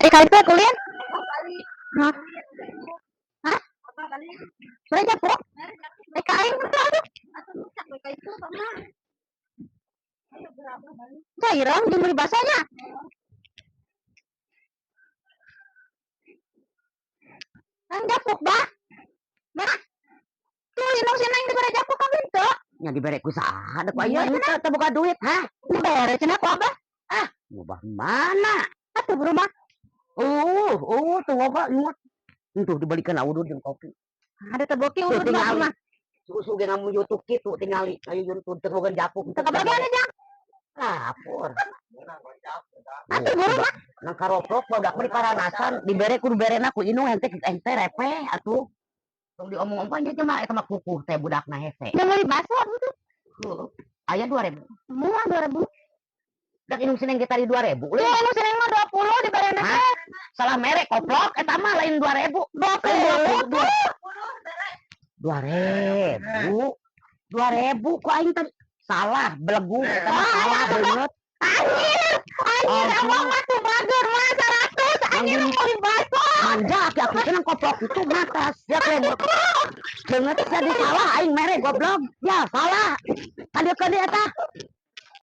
Eh, kali itu kuliah? Hah? Hah? Boleh japuk? Eh, kain itu aduh. Cairang di beli basahnya. Ang japuk ba? Bah. Tuh, inong si Neng dibere japuk ka bintu. Nya dibere ku saha da ku aya teu teu boga duit, hah? Dibere cenah ku abah. Ah, ngubah mana? Atuh berumah. Oh, tuh loba ingat. Tuh dibalikan udud jeung kopi. Ada teboki Tuh urut mah tingali. mah. Susu ge ngamu YouTube kitu tingali. Ayo YouTube teu boga japuk. Teu kabagian aja. Lapor. Atuh buru mah. Nang karoprok badak mah diparanasan dibere kudu berena ku inung hente hente repeh atuh. Tong diomong-omong aja mah eta mah kukuh teh budakna hese. Udah beli bakso gitu. Heuh. Aya 2000. Semua 2000. Dak inung si Neng ge tadi 2000 Tuh, leuh. inong si Neng mah 20 dibere Hah? teh. Salah merek koplok eta mah lain 2000. 20. 2000. 2000 ku aing tadi. Salah belegu eta mah salah beungeut. Anjir, anjir, Aduh. abang mah tuh bager mah 100. Anjir, Manggung. mau beli bakso. Manja aki-aki teh nang koplok itu matas. Ya teh beungeut teh di salah aing mere goblok. Ya salah. Kadieu-kadieu eta.